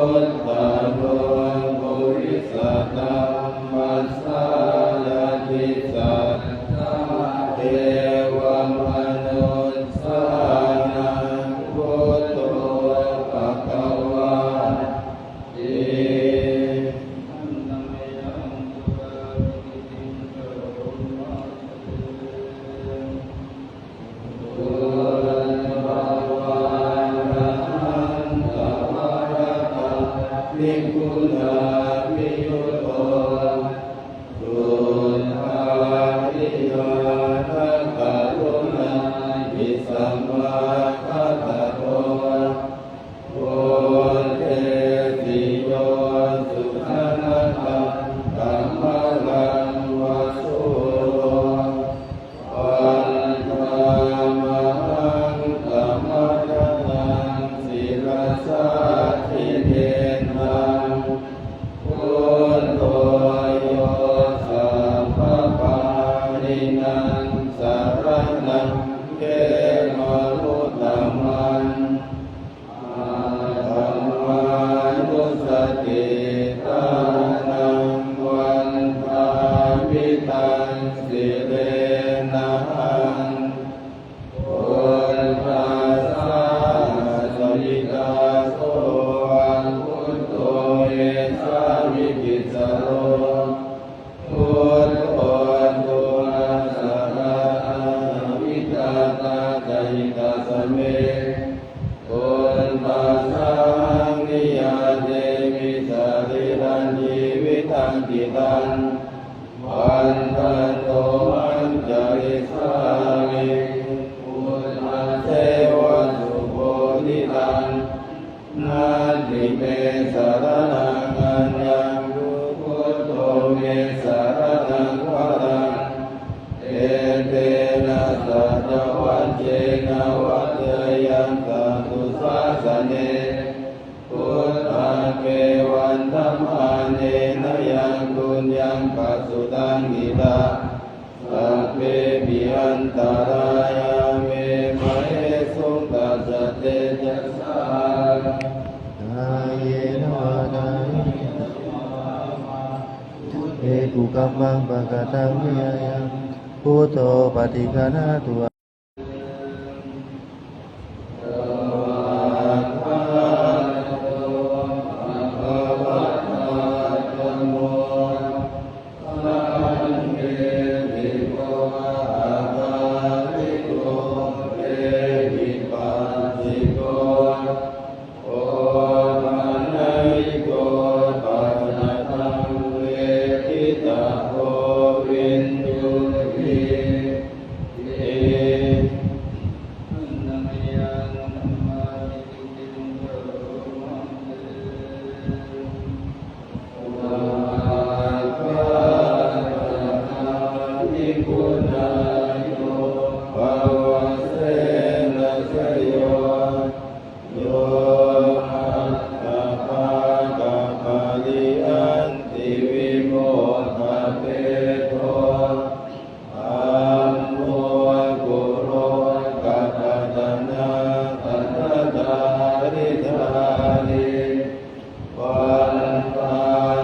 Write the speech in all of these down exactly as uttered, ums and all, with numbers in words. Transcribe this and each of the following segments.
Anuttaro purisadammasārathi satthā devamanussānaṃ buddho bhagavāti. Buddhesi yo sujanataṃ kamalaṃva sūro, vandāmahaṃ tamaraṇaṃ sirasā jinendaṃ. Buddho yo sabbapāṇīnaṃ saraṇaṃ khemamuttamaṃ. Attamānussatiṭṭhānaṃ vandāmi taṃ sirenahaṃ. Buddhassāhasmi dāso buddho me sāmikissaro. Buddho dukkhassa ghātā ca vidhātā ca hitassa me. Buddhassāhaṃ niyyādemi sarīrañjīvitañcidaṃ. Vandanto añjalissāmi buddhasseva subodhitaṃ. Natthi me saraṇaṃ aññaṃ, buddho me saraṇaṃ varaṃ. Etena saccavajjena vaḍḍheyyaṃ satthu sāsane. Buddhaṃ me vandamānena yaṃ puññaṃ pasutaṃ idha, sabbepi antarāyā me māhesuṃ tassa tejasā. Kāyena vācāya buddhe kukammaṃ pakataṃ mayā yaṃ, buddho paṭiggaṇhatu.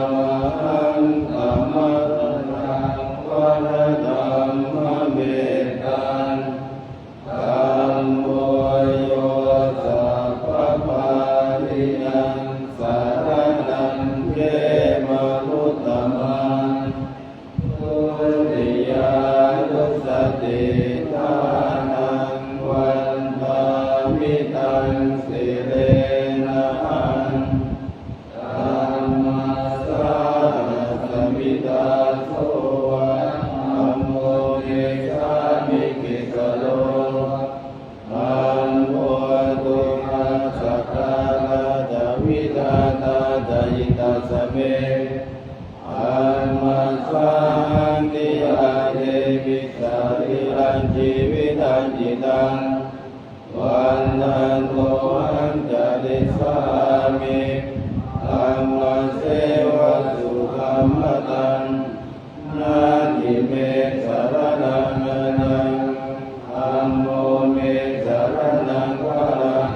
Vandāmahaṃ tamaraṇaṃ varaṃ dhammamettaṃ. Dhammo yo sabbapāṇīnaṃ saraṇaṃ khemamuttamaṃ. Dutiyānussatiṭṭhānaṃ vandāmi taṃ sirenahaṃ. Dhammassāhasmi dāso dhammo me sāmikissaro. Dhammo dukkhassa ghātā ca vidhātā ca hitassa me. Dhammassāhaṃ niyyādemi sarīrañjīvitañcidaṃ. Vandanto añjalissāmi dhammasseva sudhammataṃ. Natthi me saraṇaṃ aññaṃ, dhammo me saraṇaṃ varaṃ.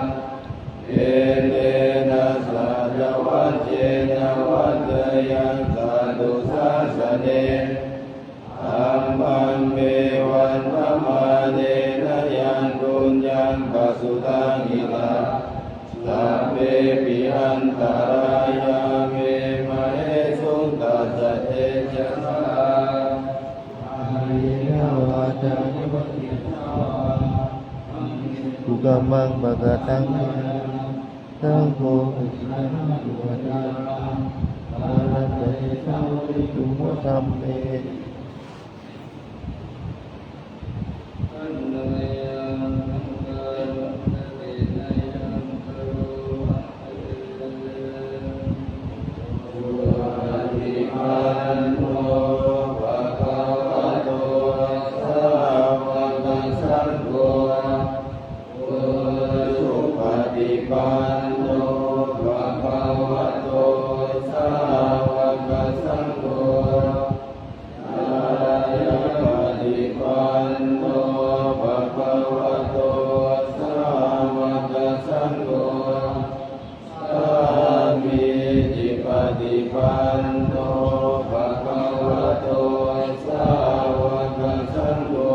Sabbepi antarāyā me māhesuṃ tassa tejasā. Kāyena vācāya va cetasā vā, kukammaṃ pakataṃ mayā yaṃ, saṅgho paṭiggaṇhatu aciraṃ, kālantare saṃvarituṃ va dhamme. Supaṭipanno bhagavato sāvakasaṅgho, ñāyapaṭipanno bhagavato sāvakasaṅgho, sāmīcipaṭipanno bhagavato sāvakasaṅgho,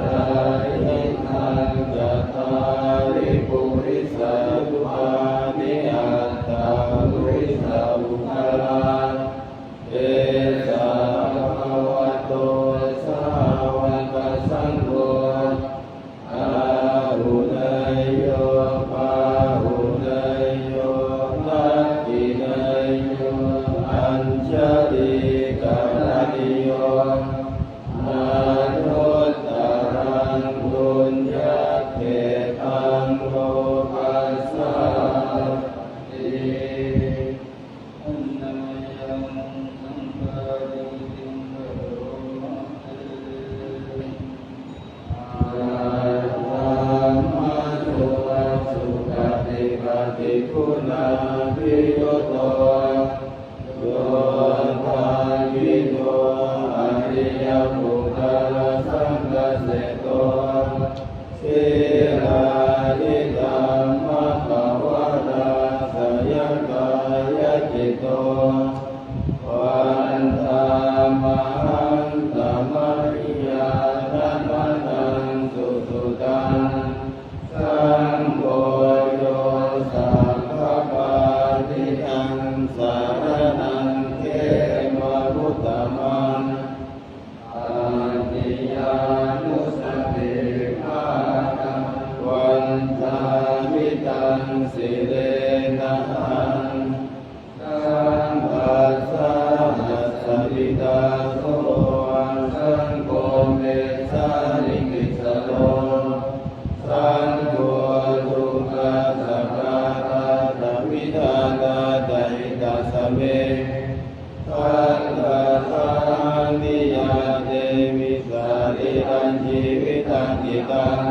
yadidaṃ cattāri purisayugāni aṭṭha purisapuggalā, esa bhagavato sāvakasaṅgho, āhuneyyo pāhuneyyo dakkhiṇeyyo añjalikaraṇīyo, anuttaraṃ puññakkhettaṃ lokassāti. Supaṭipattiguṇābhiyutto, yoṭṭhabbidho ariyapuggalasaṅghaseṭṭho, sīlādidhammapavarāsayakāyacitto, vandāmahaṃ taṃ mahiyanamataṃ sujutaṃ, saṅgho yo sabbapāṇīnaṃ saraṇaṃ khemamuttamaṃ. Tatiyānussatiṭṭhānaṃ vandāmi taṃ sirenahaṃ, saṅghassāhasmi dāso saṅgho me sāmikissaro, saṅgho dukkhassa ghātā ca vidhātā ca hitassa me. Saṅghassāhaṃ niyyādemi sarīrañjīvitañcidaṃ,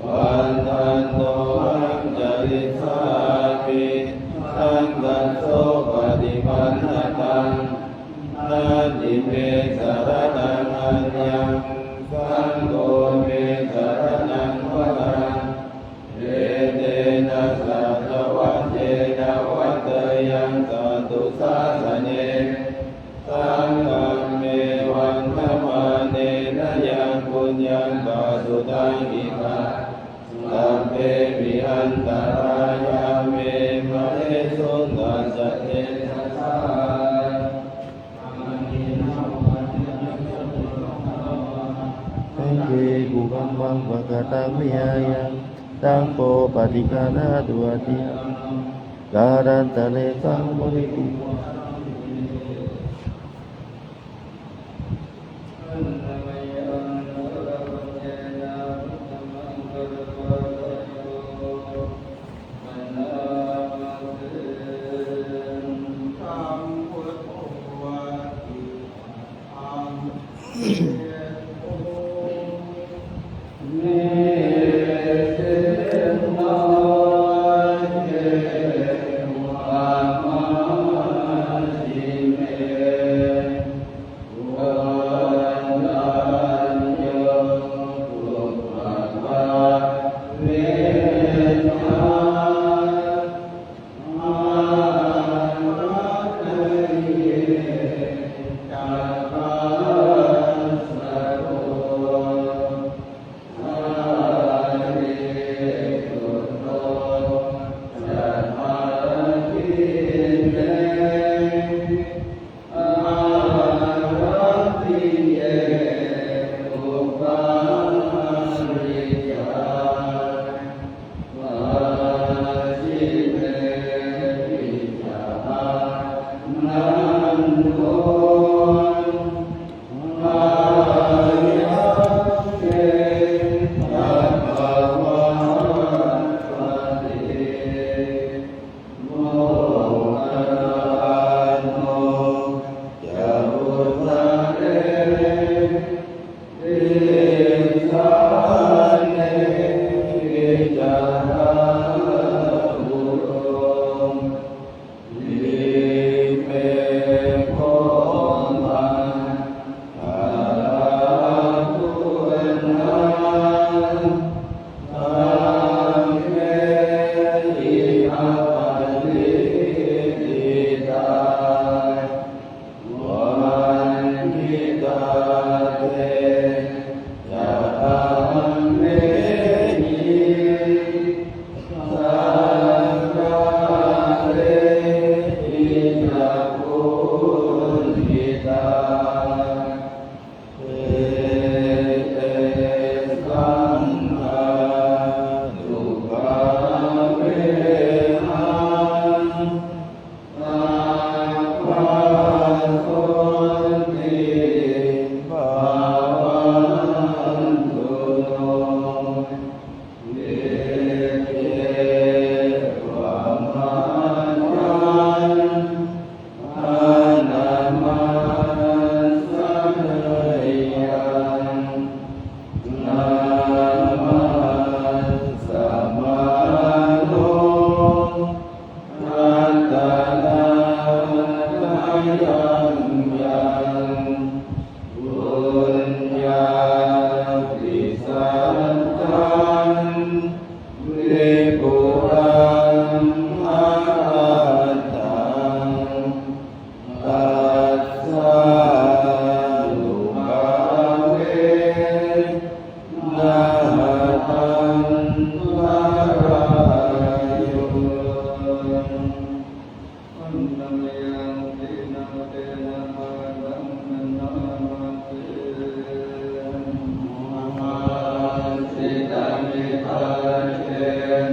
vandantohaṃ carissāmi saṅghassopaṭipannataṃ. Natthi me saraṇaṃ aññaṃ, saṅgho me saraṇaṃ varaṃ. Etena saccavajjena vaḍḍheyyaṃ satthu sāsane. Saṅghaṃ me vandamānena yaṃ puññaṃ pasutaṃ idha, sabbepi antarāyā me māhesuṃ tassa tejasā. Saṅghe kukammaṃ pakataṃ mayā yaṃ, saṅgho paṭiggaṇhatu aciraṃ, kālantare saṃvarituṃ va dhamme.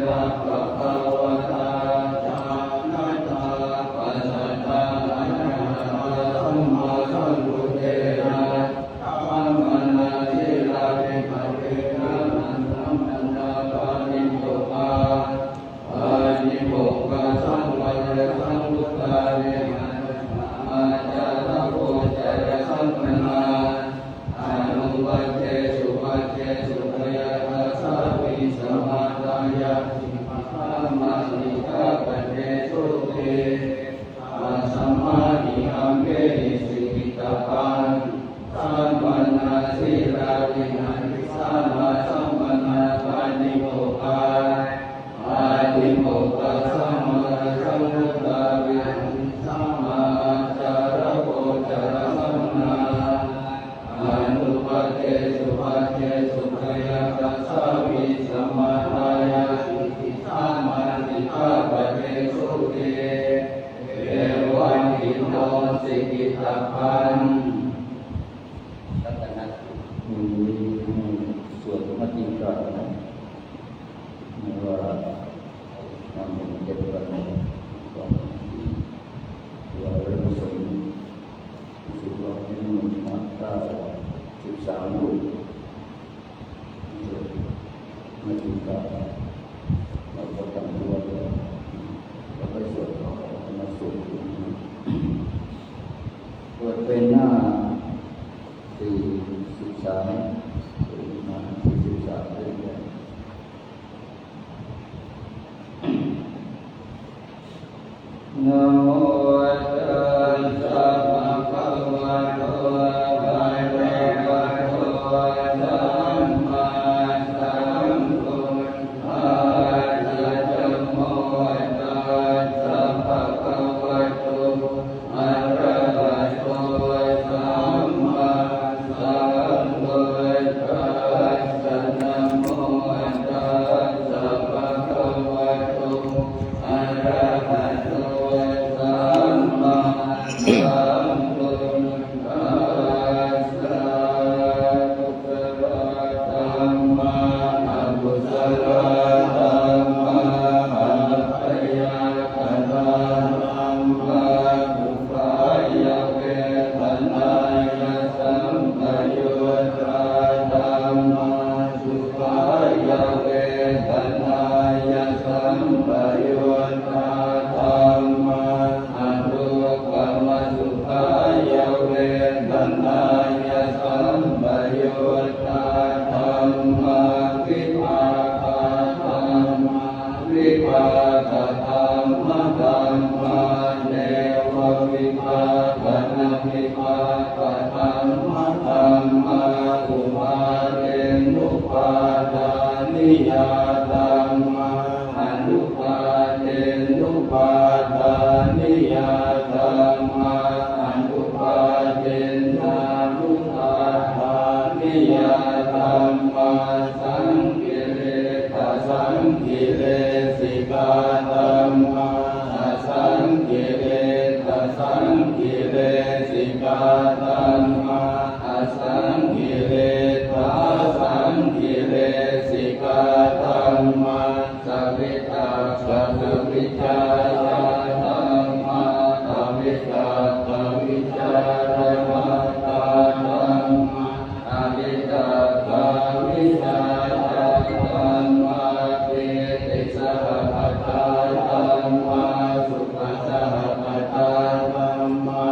bhagavatā jānatā passatthā arahatā sammāsambuddhena dhammena sīlādī sabbe dānasampanno pātimokkha pātimokkha sammāsamācāraṃ vihāraṃ ācāragocaraṃ sampanno anupajesu pajesu bhayadassāpi samādāya sikkhiṃ dhammaṃ sikkhāpadesūti. Tasmāhi amhehi sikkhitabbaṃ sammānasīlā vihāri sammāsampanno pātimokkha pātimokkha sammāsambuddhā vihāri sammācāragocaraṃ sampanno anupajesu pajesu bhayadassāpi samādāya sikkhiṃ dhammaṃ sikkhāpadesūti. Evaṃ tiṇṇo sikkhitabbaṃ. วันนี้ให้สวดมัตติกะนะ ไม่ว่าทำบุญเจ็ดวัน ก็ว่าเรื่องสงฆ์ รู้สึกว่ามีหมู่พระเก้า สิบสามรูป สวดมัตติกะ เราก็จำตัวเดียว แล้วก็สวดต่อ แล้วก็มาสวดอีก เปิดเป็นหน้า สี่สิบสาม มาสี่สิบสาม เล่มแรก Namo tassa bhagavato arahato sammāsambuddhassa. Namo tassa bhagavato arahato sammāsambuddhassa. Namo tassa bhagavato arahato sammāsambuddhassa. Kusalā dhammā, akusalā dhammā, abyākatā dhammā, sukhāya vedanāya sampayuttā dhammā, dukkhāya vedanāya sampayuttā dhammā, adukkhamasukhāya vedanāya sampayuttā dhammā, vipākā dhammā, vipākadhammadhammā, nevavipākanavipākadhammadhammā, upādenupādāniyā dhammā, anupādenupādāniyā dhammā, anupādenānupādāniyā dhammā, saṅkiliṭṭhasaṅkilesikā dhammā, asaṅkiliṭṭhasaṅkilesikā dhammā, asaṅkiliṭṭhāsaṅkilesikā dhammā, savitakkasavicārā dhammā, avitakkavicāramattā dhammā, avitakkāvicārā dhammā, pītisahagatā dhammā, sukhasahagatā dhammā,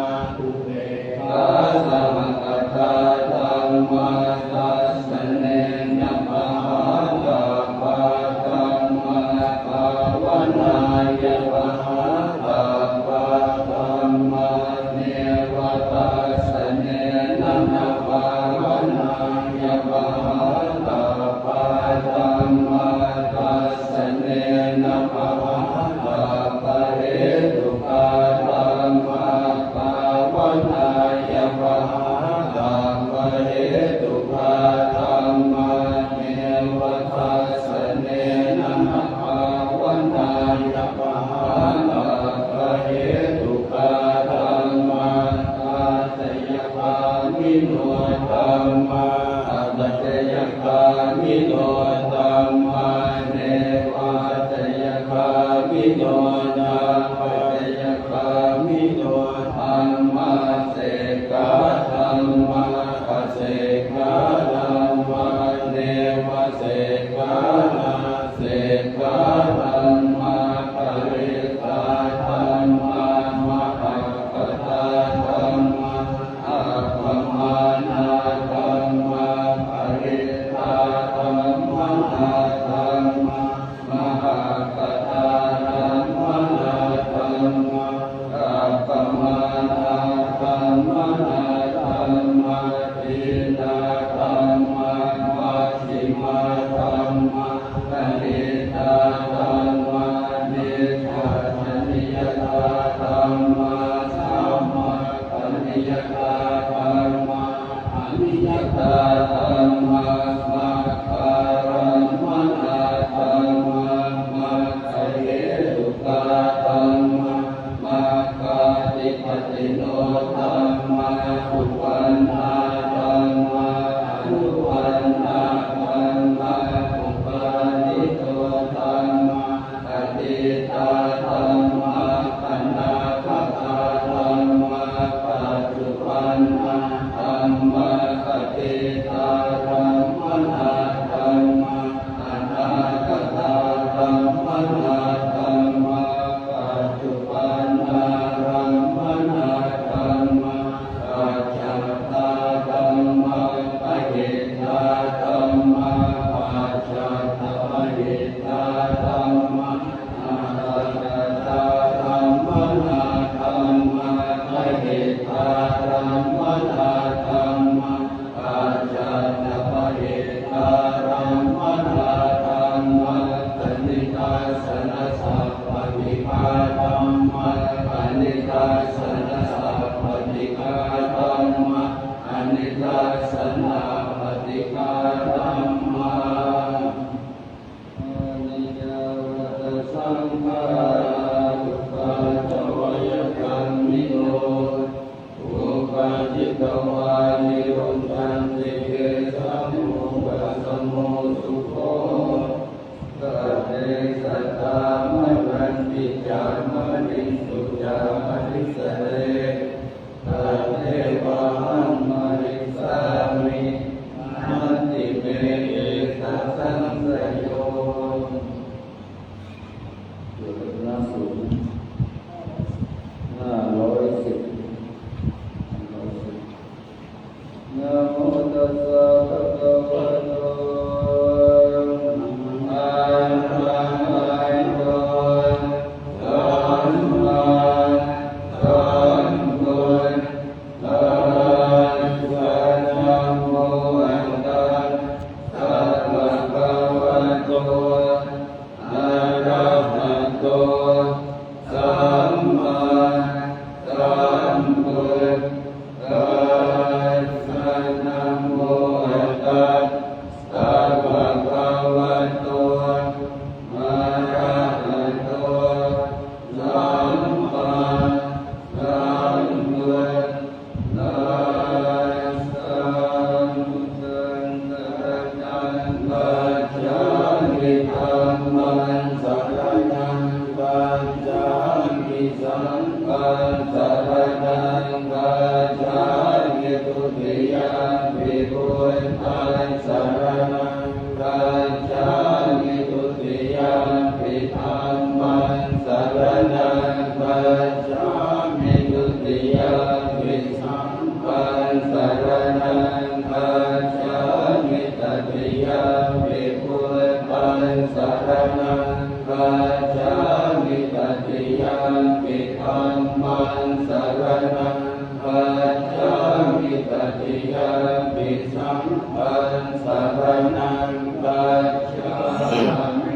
upekkhāsahagatā dhammā, dassanena pahātabbā dhammā, bhāvanāya pahātabbā dhammā, neva dassanena na bhāvanāya pahātabbā dhammā, dassanena pahātabbahetukā dhammā, bhāvanāya pahātabbahetukā dhammā, neva dassanena na bhāvanāya pahātabbahetukā dhammā, ācayagāmino dhammā, apacayagāmino dhammā, neva no nāpaccayagāmino dhammā, sekkhā dhammā, asekkhā dhammā, nevasekkhā nāsekkhā dhammā, parittā dhammā, mahaggatā dhammā, appamāṇā dhammā, parittā appamāṇā dhammā, mahaggatā appamāṇā dhammā, appamāṇāppamāṇā dhammā, hīnā dhammā, majjhimā dhammā, paṇītā dhammā, micchattaniyatā dhammā, sammakkaniyatā dhammā, aniyatā dhammā, maggārammaṇā dhammā, maggahetukā dhammā, maggādhipatino dhammā, uppannā dhammā, anuppannā dhammā, uppādito dhammā, atītā dhammā, anāgatā dhammā, paccuppannā dhammā, atītārammaṇā dhammā, anāgatārammaṇā dhammā, paccuppannārammaṇā dhammā, ajjhattā dhammā, bahiddhā dhammā, pacchattabahiddhā dhammā, antargatā dhammā, bahiddhārammaṇā dhammā, pacchattabahiddhārammaṇā dhammā, anidassanasappaṭighā dhammā, anidassanasappaṭighā dhammā, anidassanāppaṭighā dhammā. Yāvata saṅkhārā uppajjhaveyyadhammino, uppajjitvā nirujjhanti, tesaṃ vūpasamo sukho. Sabbe sattā maranti ca, mariṃsu ca marissare, tathevāhaṃ marissāmi, natthi me ettha saṃsayo. จุลสูง ห้าร้อยสิบ Namo tassa bhagavato arahato sammāsambuddhassa. Namo tassa bhagavato arahato sammāsambuddhassa. Namo tassa bhagavato arahato sammāsambuddhassa. Buddhaṃ saraṇaṃ gacchāmi. Dhammaṃ saraṇaṃ gacchāmi. Saṅghaṃ saraṇaṃ gacchāmi. Dutiyampi buddhaṃ saraṇaṃ gacchāmi. Dutiyampi dhammaṃ saraṇaṃ gacchāmi. Dutiyampi saṅghaṃ saraṇaṃ gacchāmi. Tatiyampi buddhaṃ saraṇaṃ gacchāmi. Tatiyampi dhammaṃ saraṇaṃ gacchāmi. Tatiyampi saṅghaṃ saraṇaṃ gacchāmi.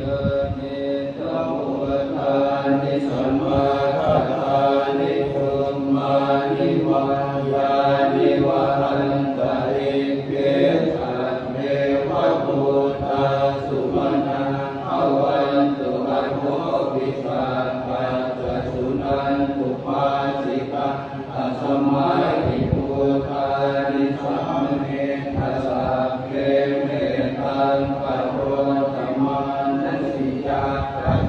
Yānīdha bhūtāni samāgatāni, bhummāni vā yāni va antalikkhe, sabbeva bhūtā sumanā bhavantu, athopi sakkacca suṇantu bhāsitaṃ. Tasmā hi bhūtā nisāmetha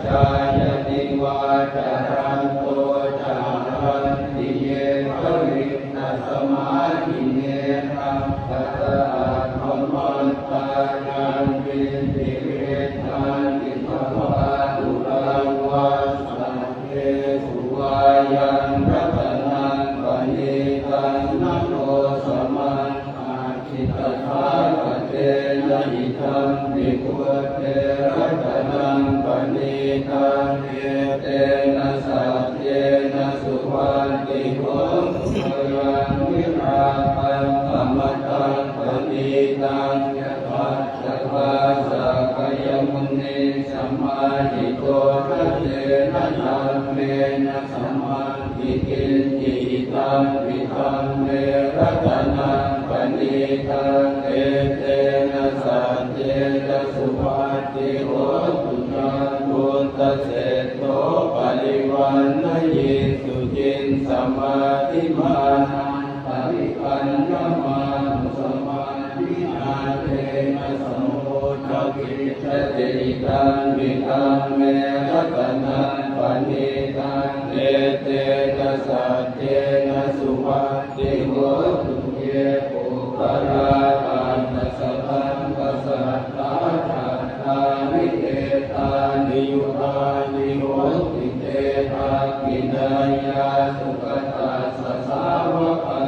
Jayati vācaraṇṭo ca haranti ye baliṃ, tasmā hi ne rakkhatha aggamattā. Yaṅkiñci vittaṃ idha vā huraṃ vā, saggesu vā yaṃ ratanaṃ paṇītaṃ, na no samaṃ atthi tathāgatena, idampi buddhe ratanaṃ paṇītaṃ, etena saccena suvatthi hotu. Khayaṃ virāgaṃ amataṃ paṇītaṃ, yadajjhagā sakyamunī samāhito, na tena dhammena samatthi kiñci, idampi dhamme ratanaṃ paṇītaṃ, etena saccena suvatthi hotu. Cātuttaseṭṭho parivaṇṇayī suciṃ, samādhimānantarikaññamāno, samādhinā tena samo na vijjati, idampi dhamme ratanaṃ paṇītaṃ, etena saccena suvatthi hotu. Ye puggalā aṭṭha sataṃ pasatthā, cattāri etāni yugāni honti, te dakkhiṇeyyā sugatassa sāvakā,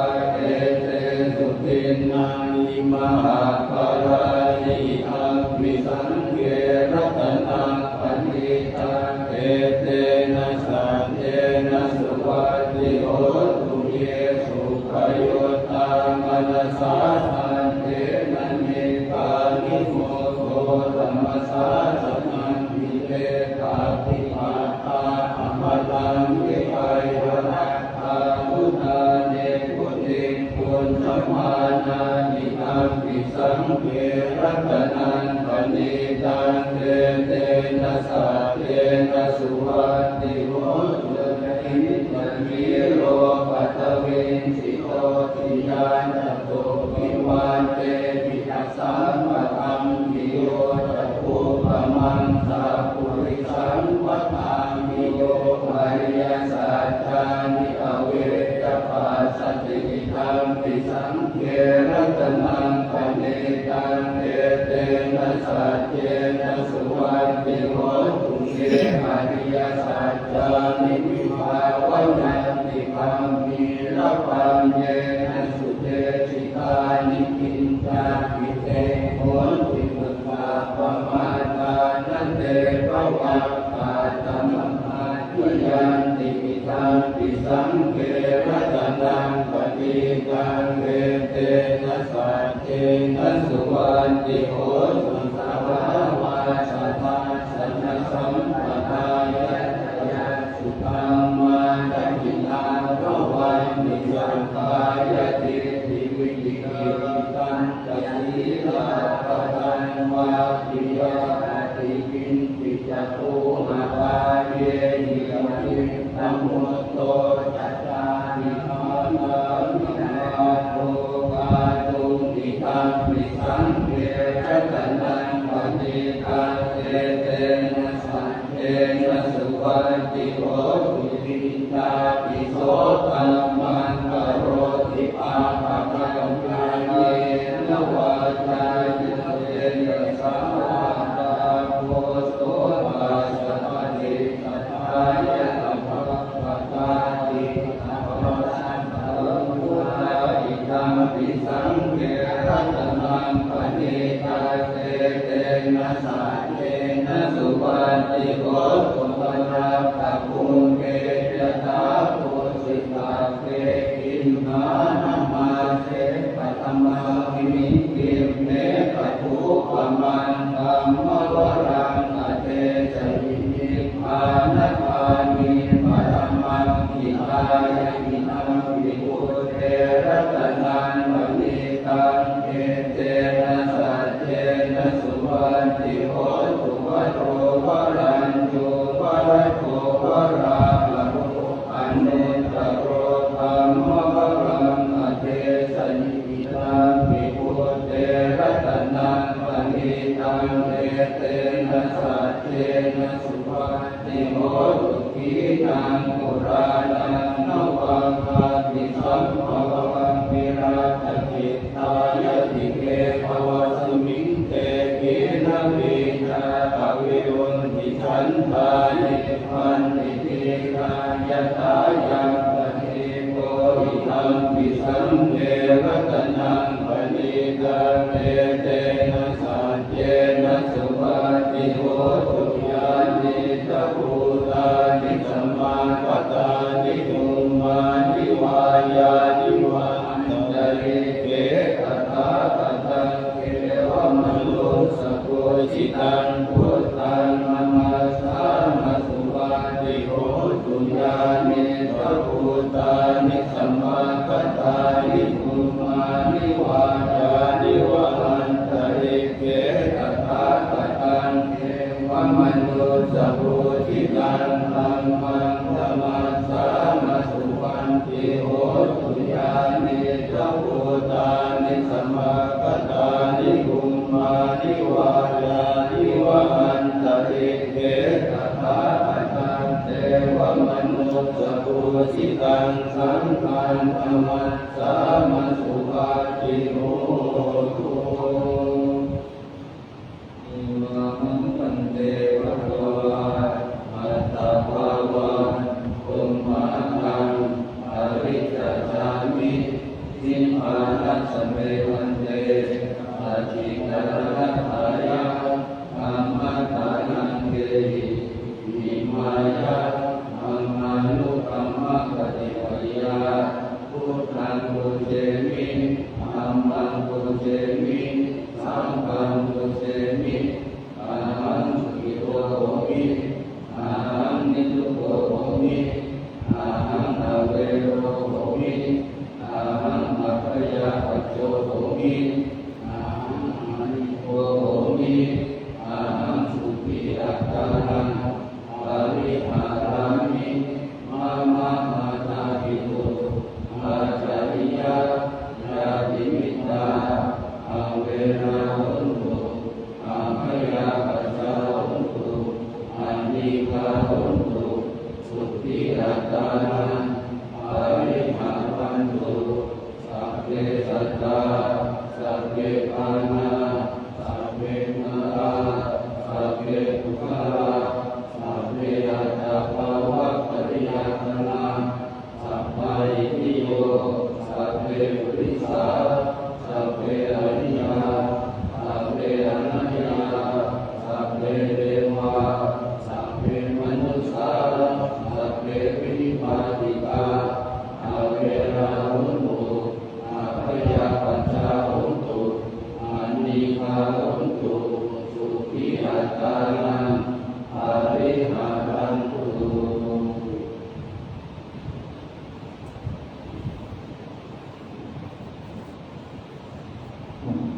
etesu dinnāni mahapphalāni, idampi saṅghe ratanaṃ paṇītaṃ, etena saccena suvatthi hotu. Ye suppayuttā manasā daḷhena, nikkāmino gotamasāsanamhi, te pattipattā amataṃ vigayha, laddhā mudhā nibbutiṃ bhuñjamānā, idampi saṅghe ratanaṃ paṇītaṃ, etena saccena suvatthi hotu. Yathīdha khīlo paṭhaviṃ sito dhiyā, catubbhi vātebhi asampakampiyo, tathūpamaṃ sappurisaṃ vadāmi, yo ariyasaccāni avecca passati, idampi saṅghe ratanaṃ paṇītaṃ, etena saccena suvatthi hotu. Ye ariyasaccāni vibhāvayanti, gambhīrapaññena sudesitāni, kiñcāpi te honti bhubbā pamādā, na te pavattā atthamathāyanti, idampi saṅghe ratanaṃ paṇītaṃ, etena saccena suvatthi hotu. Sadā vā sadā sanasampadāya, yā sukamā dakkhiṇā bhavanti, sakkāyadiṭṭhi vicikicchitañca, sīlabhataṃ vā tiyāpati kiñci, catūhapāyehi abhippamutto, ca cābhiṭhānā vidhāto kātuṃ, idampi saṅghe ratanaṃ paṇītaṃ, etena saccena suvatthi hotu. Kiñcāpi so kammaṃ karoti pāpakaṃ, kāyena vācāya va cetasā, pahāto so passa paṭicchadāya, tathappaṭāti appaṭivatā, idampi saṅghe ratanaṃ paṇītaṃ, etena saccena suvatthi hotu. Padakkhiṇaṃ padakkhiṇaṃ padakkhiṇaṃ, sabbe dinnā namas suvatthi hotu. Khīṇaṃ purāṇaṃ navaṃ atthi sambhavaṃ, virattacittāyatike bhavasmiṃ te khīṇabījā avirūḷhichandā nibbanti dhīrā. Yathāyaṃ padīpo idampi saṅghe ratanaṃ paṇītaṃ, etena saccena suvatthi hotu. Yānīdha bhūtāni samāgatāni bhummāni vā yāni va antalikkhe, tathāgataṃ devamanussapūjitaṃ buddhaṃ namassāma suvatthi hotu. Yānīdha bhūtāni samāgatāni bhummāni vā yāni va antalikkhe, tathāgataṃ devamanussapūjitaṃ dhammaṃ namassāma suvatthi hotu. Yānīdha bhūtāni samāgatāni bhummāni vā yāni va antalikkhe, tathāgataṃ devamanussapūjitaṃ saṅghaṃ namassāma suvatthi hotu. Imānaṃ bhante bhagavā attabhāvaṃ ummātaṃ parityājāmi. Nibbānasame bhante atthikaraṇatthāya kammadānaṃ dehi. Imāya maṅganukammapaṭipattiyā buddhaṃ pūjemi, dhammaṃ pūjemi, saṅghaṃ pūjemi. Ahaṃ sukhito homi, ahaṃ niddukkho homi, ahaṃ avero homi, ahaṃ abyāpajjho homi, ahaṃ anīgho homi, ahaṃ sukhī attānaṃ pariharāmi. Mama mātāpitu ācariya ñātimittā averā hontu, abyāpajjhā hontu, anīghā hontu, sukhī attānaṃ pariharantu. Sabbe sattā, sabbe pāṇā, sabbe nārā, sabbe puggalā, sabbe attabhāvapariyāpannā, sabbā itthiyo, sabbe purisā, sabbe ariyā, sabbe anariyā, sabbe devā, sabbe manussā, sabbe vinipātikā averā hontu, abyāpajjhā hontu, anīghā hontu, sukhī attānaṃ pariharantu.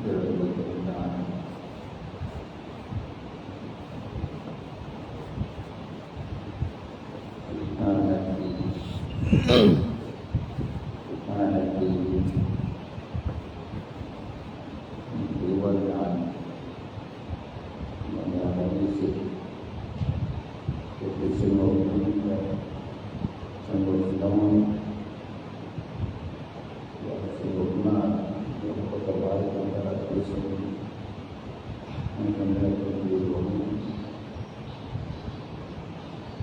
เจริญภาวนา สิบห้านาที สิบห้านาที ถือว่านาน เวลาเรารู้สึก จะเป็นสงบ สงบน้อย อยากสงบมาก เราก็ถวายเป็นพระราชกุศล ให้คนได้เป็นบุญหลวง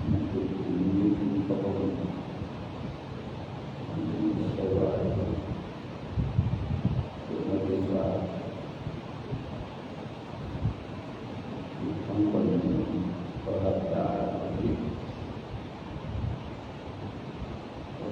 ให้เป็นบุญนี้เป็นพระองค์ อันนี้ถวาย สวดมนต์เป็นพระ ทั้งคนก็รับตา ขอ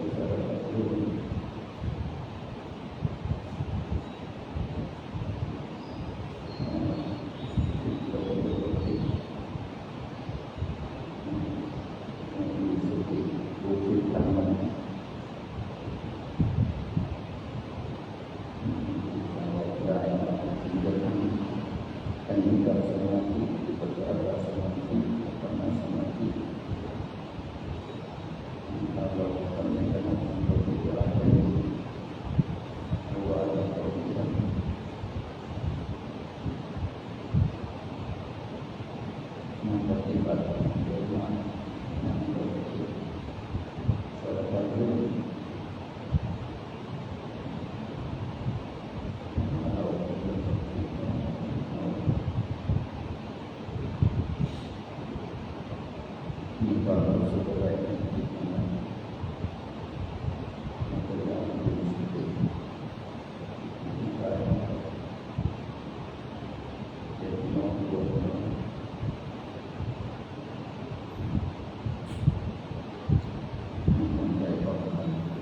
มีความรู้สึกอะไรที่ผิดมาแล้ว มันก็อยากให้รู้สึกผิด เจ็บหนอปวดหนอ มีความใจป้องกัน เ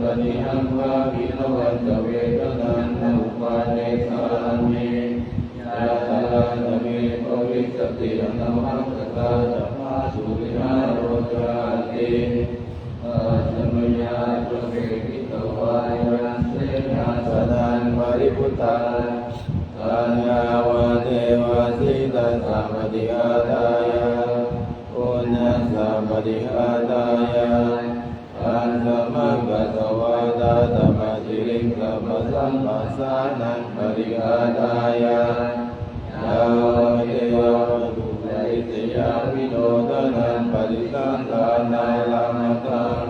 Nihaṃ bhāviraṃ ca vedanaṃ na uppādessāmi, yātrā ca me bhavissati anavajjatā ca phāsuvihāro cāti. Ajja mayā abhinimmitasāvakā yaṃ senāsanaṃ paribhuttaṃ taṃ yāvadeva sītassa paṭighātāya uṇhassa paṭighātāya ḍaṃsamakasavātātapasiriṃsapasamphassānaṃ paṭighātāya yāvadeva paṭiccupaveccayavinodanaṃ paṭisallānārāmatthaṃ.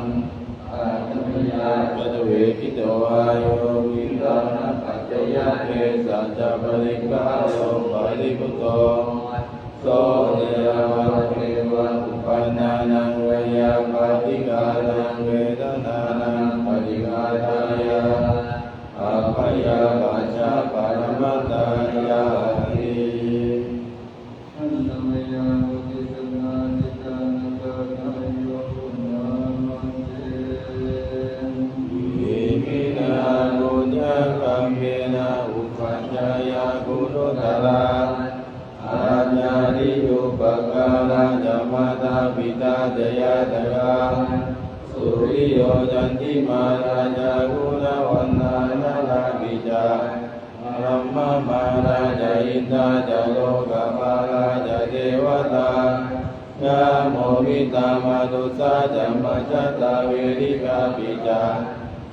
Ajja mayā pañcavesito vāyo gilānapaccayabhesajja paṭikkhamupapattito so ca yāvadeva uppannānaṃ veyyābādhikānaṃ vedanānaṃ paṭighātāya abyāpajjhaparamatāyāti. Iminā puññakammena upajjhāyā guṇuttarā ācariyūpakārā ca mātā pitā ca ñātakā suriyo candimā rājā guṇavantā narāpi ca brahmamārā ca indā ca lokapālā ca devatā yamo mittā manussā ca majjhattā verikāpi ca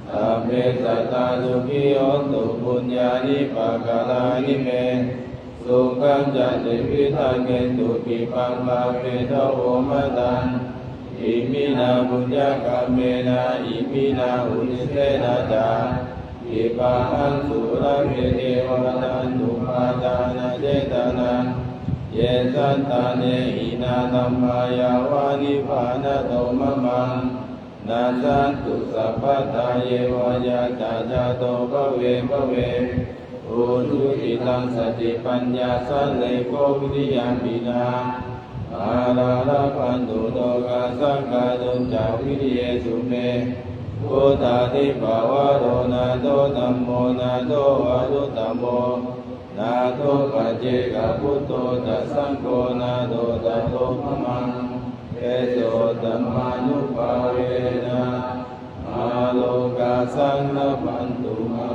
sabbe sattā sukhī hontu puññāni pākalāni me sukhañca tividhaṃ dentu khippaṃ pāpetha vomataṃ. Iminā puññakammena iminā uddissena ca khippāhaṃ sulabhe ceva taṇhupādānachedanaṃ. Ye santāne hīnā dhammā yāva nibbānato mamaṃ nassantu sabbadā yeva yattha jāto bhave bhave ujucittaṃ satipaññā sallekho viriyamhinā mārā labhantu nokāsaṃ kātuñca viriyesu me. Buddhādhipavaro nātho dhammo nātho varuttamo nātho paccekabuddho ca saṅgho nāthottaro mamaṃ tesottamānubhāvena mārokāsaṃ labhantu mā.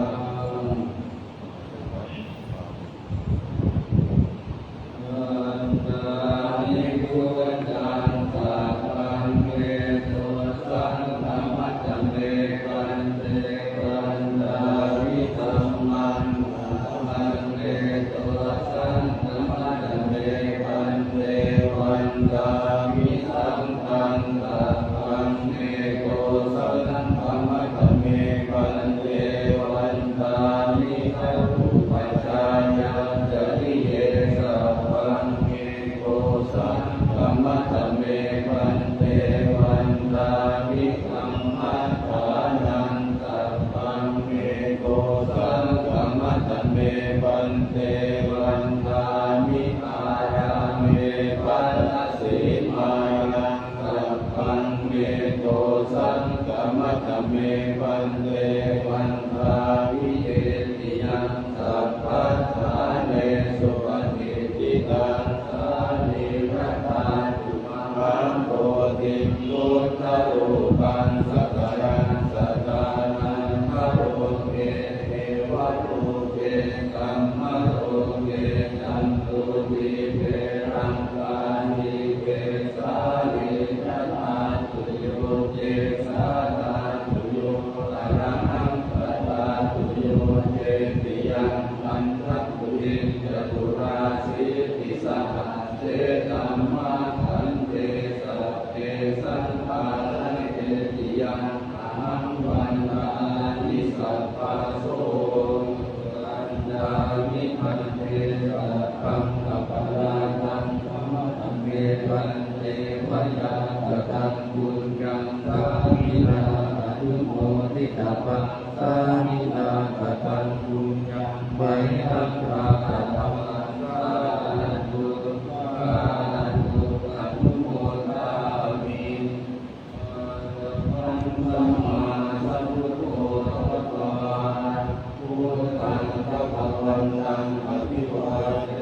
Buddho bhagavā. Buddhaṃ bhagavantaṃ abhivādemi.